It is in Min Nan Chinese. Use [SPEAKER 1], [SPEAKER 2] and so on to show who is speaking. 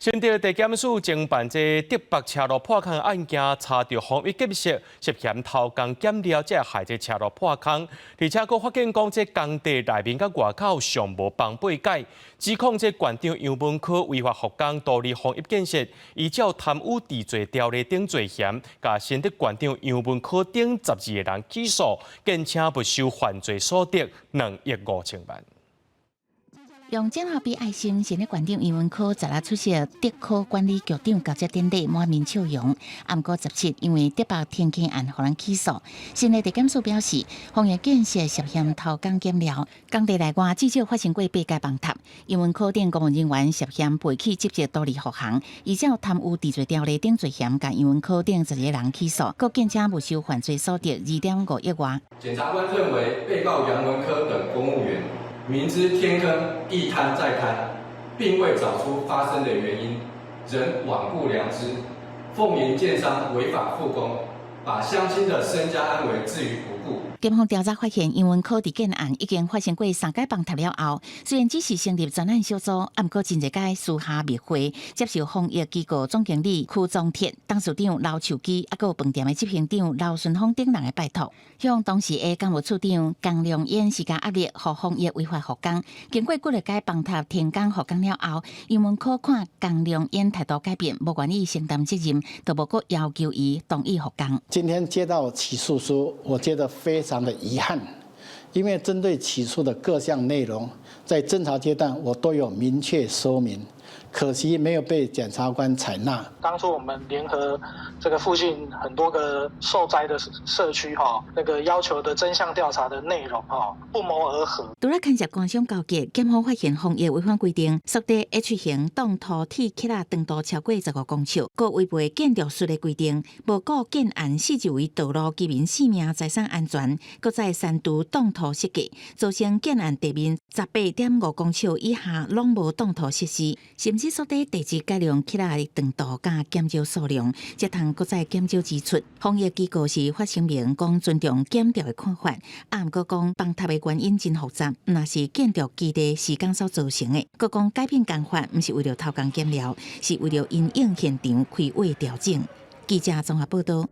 [SPEAKER 1] 新竹地檢署偵辦這竹北車路破空案件，查著豐益建設涉嫌偷工減料，才會害這車路破空。而且閣發現講，這工地內面佮外口上無幫背蓋，指控這縣長楊文科違法復工，圖利豐益建設，依照貪污治罪條例等罪嫌，共新竹縣長楊文科等12個人起訴，建請沒收犯罪所得2億5千萬。
[SPEAKER 2] 用剪後比愛心，新竹縣長楊文科十六出席竹科管理局長交接典禮，滿面笑容。毋過17因為竹北天坑案，予人起訴。新竹地檢署表示，豐益建設涉嫌偷工減料，工地內外至少發生過八擺崩塌。楊文科等公務人員涉嫌背棄職責，圖利復航，依照貪污治罪條例等罪嫌，共楊文科等12個人起訴，閣建請沒收犯罪所得2.5億外。
[SPEAKER 3] 檢察官認為，被告楊文科等公務員明知天坑一坍再坍，並未找出發生的原因，仍罔顧良知，奉迎建商違法復工，把鄉親的身家安危置於不顧。
[SPEAKER 2] 檢方調查發現，楊文科佇建案已經發生過三擺崩塌了後，雖然只是成立專案小組，毋過真濟擺私下密會，接受豐益機構總經理區宗鐵、董事長劉樹基，抑閣有飯店的執行長劉順峰等人的拜託，向當時的工務處長江良燕施加壓力，予豐益違法復工。經過幾落擺崩塌停工復工了後，楊文科看江良燕態度改變，無願意承擔責任，就無閣要求伊同意復工。
[SPEAKER 4] 今天接到起訴書，我覺得非常的遺憾，因為針對起訴的各項內容，在偵查階段我都有明確說明，可惜沒有被檢察官採納。
[SPEAKER 5] 當初我們聯合這個附近很多個受災的社區，哈，那個要求的真相調查的內容，哈，不謀而合。
[SPEAKER 2] 除了牽涉官商勾結，檢方發現豐益違反規定，設計 H 型擋土鐵起來長度超過15公尺，閣違背建築術的規定，無顧建案四周圍道路居民性命財產安全，閣再刪除擋土設計，造成建案地面18.5公尺以下攏無擋土設施，甚至縮短地質改良起來長度佮減少數量，這通閣再減少支出。豐益機構是發聲明講尊重檢調的看法，啊，毋過講崩塌的原因真複雜，若是建築基地施工所造成的。閣講改變工法，毋是為著偷工減料，是為著因應現場規劃調整。記者綜合報道。